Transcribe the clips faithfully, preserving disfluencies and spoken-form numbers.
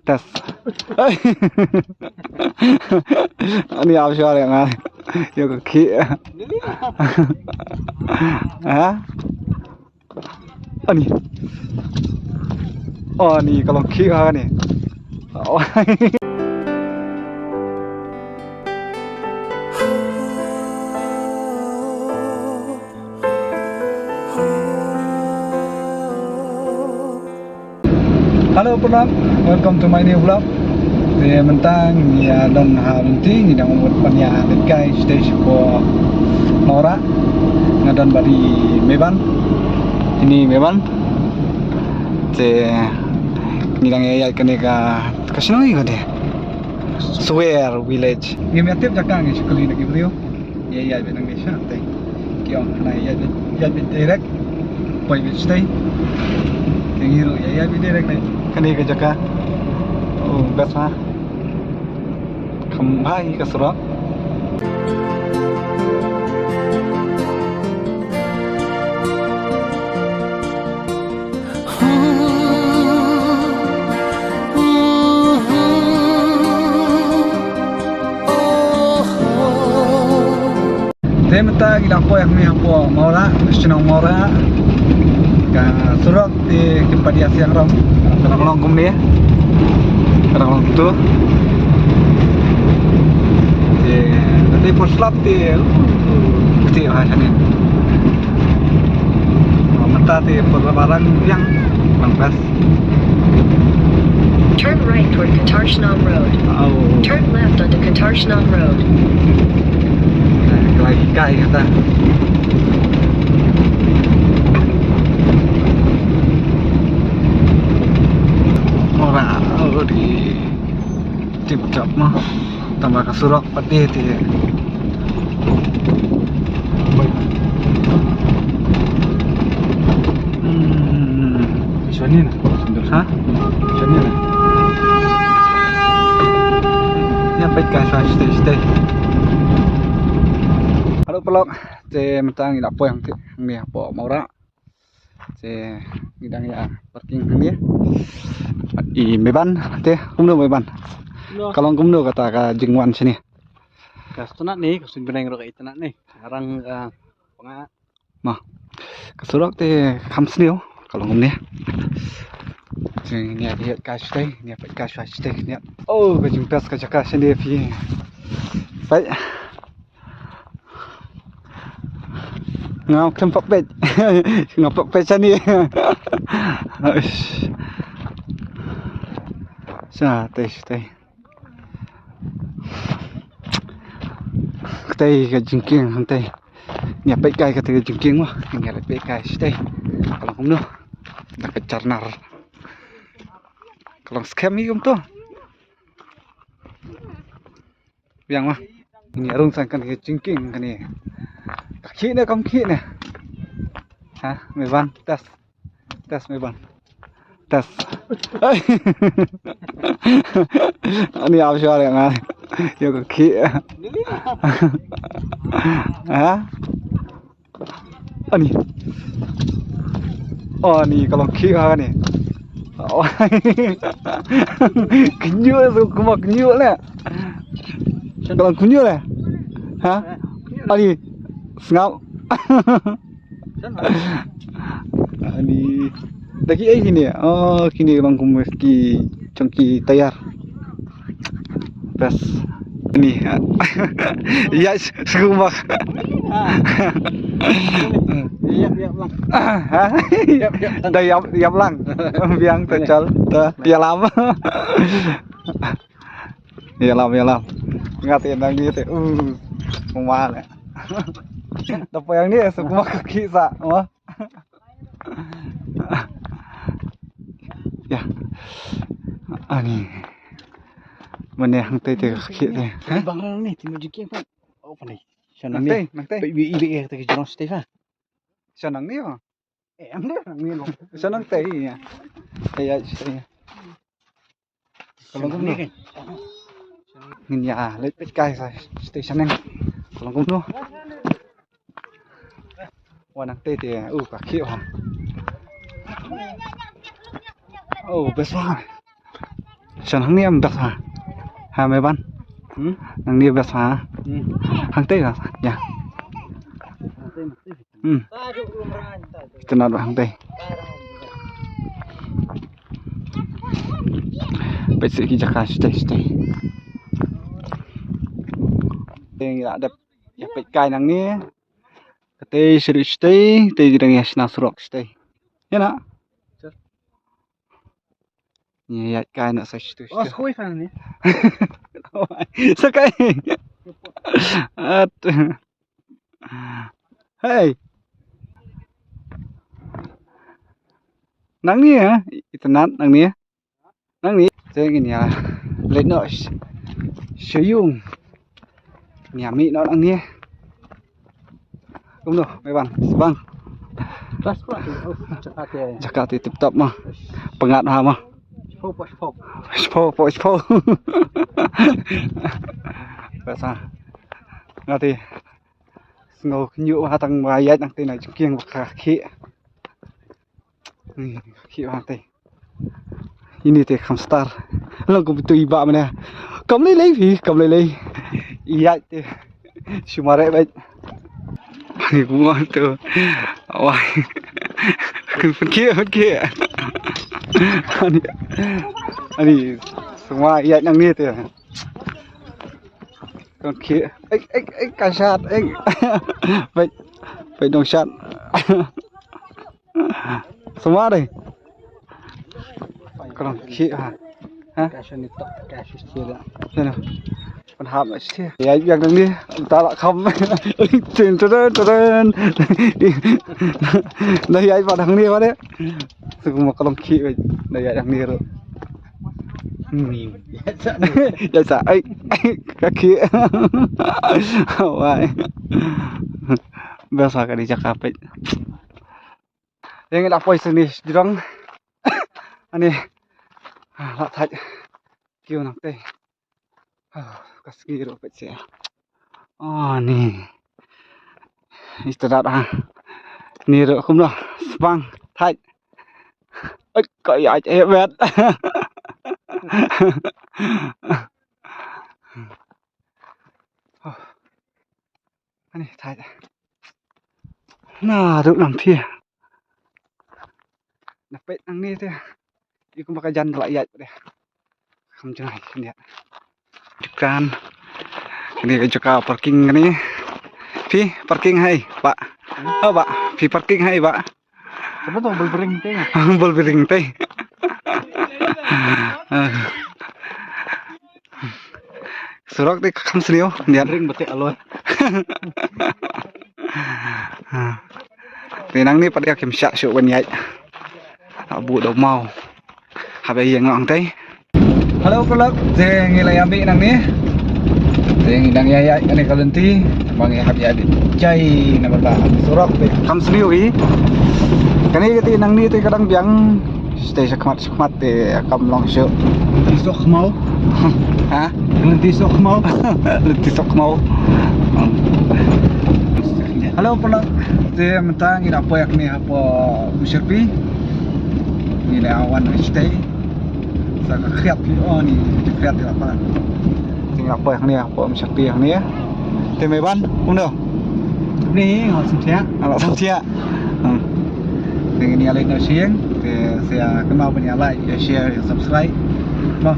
Test. Ani ap shwa ïa nga. Ïa ka khih. Ha? Ani. Ani ka long khih ha kane. Hello paralok, welcome to my new vlog. Te mynta ngi ïa don ha lynti, ngi dang mut ban ïa leit kai shatei shapoh Mawrah. Nga don bad i Meban. Ini Meban. Te ngi dang ïa ïaid kane ka, ka shnong ïa kane. Swer Village. Ngim ïa tip jaka, ngi shu kylli na ki briew. Ïa ïa beit nangne sha tei. Ki ong na ïa beit, ïa beit direct. Poi beit shatei. Ki ngi ruh ïa ïa beit direct na kane ka jaka. Oh, best ha. Kham bha hi ka surok. Te mynta ngi la poi hangne hapoh Mawrah, shnong Mawrah. Ka surok te kim pat ïa siang ruh. Ka dang long kumne. Ka dang long kumtu. Te, te por slap te, te ha shane. Mynta te por la barang biang, bang pas. Turn right toward Katar Shnong Road. Au. Turn left onto Katar Shnong Road. Ka la hikai kata. Ora, ora di tip top mah. Tang ba ka surok pat dei te. Hmm. Shwa ni na. Ha? Shwa ni na. Ïa peit kai shatei shatei. Hello paralok, te mynta ngi la poi hangne, hangne hapoh Mawrah. Te ngi dang ïa parking hangne. I Meban, te kumno Meban? Kumno? Ka long kumno kata ka jingwan shane? Ka sngewtynnat ne, ka suiñ bneng ruh ka sngewtynnat ne. Ngarang, ah, panga. Ma. Ka surok te kham sniew, ka long kumne. Te ngi ïa ïa kai shatei, ngi ïa peit kai shatei, ngi ïa. Oh, ka jingpes ka jaka shane phi. Peit. Nga khlem pat peit. Nga pat peit shane. Shatei, shatei. Katei ka jingkieng hangtei. Ngi ïa peit kai katei ka jingkieng mo. Ngi ïa peit kai shatei. Ka long kumno. Da ka jar nar. Ka long skhem hi kumto. Biang ma. Ngi rung sang kane ka jingkieng kane. Ka khih ne kam khih ne. Ha, Meban, test. Test Meban. Test. Ani ap shwa ïa nga. Ïa ka khih. Ha? Ani. Oh, ani ka long khih ha kane. Oh. Kñiuh, sa kumba kñiuh leh. Ka long kñiuh leh. Ha? Ani. Sngap. Ani. Da kiei kine? Oh, kine ka long kum ki jong ki tayar. Bas. Ni. Ïa, sngewbha. Ïap, ïap lang. Ha? Ïap, ïap lang. Da ïap, ïap lang. Biang te chal. Te ïalam. Ïalam, ïalam. Nga te nang ni te. Uh. Kumba ne. Da poi hangne, sngewbha ka khih sa. Mo. Ïa. Ani. Mane hangtei te ka khih te. Ha? Bang ni, te mo jingkieng pat. Oh, pat ni. Sha nang ni. Nangtei, nangtei. Peit, peit, peit, peit, te ka jrong shatei ha. Sha nang ni, oh. Eh, nang ni, nang ni, long. Sha nangtei, ïa. Ïa, ïa, shatei, ïa. Ka long kumno? Ngin ïa leit peit kai sa station neng. Ka long kumno? Wan nangtei te, uh, ka khih ha. Oh, best one. Chan hangne am best ha. Ha me ban. Hmm? Hangne best ha. Hmm. Hangtei ha. Ya. Hmm. Tynat ba hangtei. Peit sha ki jaka shatei shatei. Te ngi la dep ïa peit kai nangne. Katei sha shatei, te ngi dang ïa shna surok shatei. Ïa na. Ngi ïaid kai na sa shatei. Oh, shatei. Skoi fan ni. Sa kai. At. Hey. Nangne ha, itynnat nangne. Nangne. Te ngin ïa leit noh sh-, sha ïung. Ngin ïa mih noh nangne. Kumno, me ban, sbang. Bas pa, oh, jaka te. Jaka te tip top ma. Pyngngad ha ma. Shiphew, shiphew. Shiphew, shiphew. Bas ha. Nga te. Sngew khynñiuh ha tang ba ïaid nangtei na jingkieng ba ka khih. Hmm, khih ba hangtei. Ine te kham star. Long kum tu i bah mane. Kam lei lei phi, kam lei lei. Ïaid te. Shu mareh beit. Ani kumno tu. Wai. Kun pynkhih, pynkhih. Ani. Ani. Sngewbha ïaid nangne te. Kon khih. Ek, ek, ek, ka shat, ek. Peit, peit dong shat. Semua deh. Kon khih ha. Ha? Ka shat ni tok, ka shat sila. Sila. Kon hap sila. Ya, yang ni, tak lah kam. Tren, tren, tren. Dah ya, pada ni, pada. Semua kon khih, dah ya, yang ni, ro. Hmm. Ïa sa, ai, ai, ka khih. Wai. Biasa ka dei jaka peit. Ïa ngi la poi sini sdrong. Ani. Ah, la thait. Kiew nangtei. Ah, ka sngi ruh peit sha. Oh, ni. Itynnat ha. Ni ruh kumno. Sbang. Thait. Ai, ka ïaid eh bet. Oh. Ani thait. Na ruh nam phi. Na peit nangne te. Ïa kumba ka jan la ïaid pat de. Kham jngai khyndiat. Dukan. Kane ka jaka parking kane. Phi parking hai, bah. Oh, bah. Phi parking hai, bah. Apa tu, bol bering te? Bol bering te. Surok te kham sniew, niat. Ring bete aloi. Te nangne pat ïa kim shah shuh ban ïaid. Abu da maw. Haba ïeng nong te. Hello, paralok. Te ngi la ïa mih nangne. Te ngi dang ïa ïaid kane ka lynti. Ba ngi hap ïaid jai namar ba surok te kham sniew hi. Kane ka te nangne te ka dang biang. Te shakhmat shakhmat te kam long shuh. Lynti sok khmaw. Ha? Lynti sok khmaw. Lynti sok khmaw. Hello, paralok. Te mynta ngi la poi hangne hapoh Umshyrpi. Ngi la wan shatei. Sa ka khriat phi, oh, ni ka khriat te la palat. Te ngi la poi hangne hapoh Umshyrpi hangne. Te me ban, kumno? Ni, hot sum thiah. Hot sum thiah. Hmm. Te ngin ïa leit noh sha ïing, te sa ïa kynmaw ban ïa like, ïa share, ïa subscribe. Mo,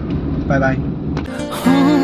bye bye.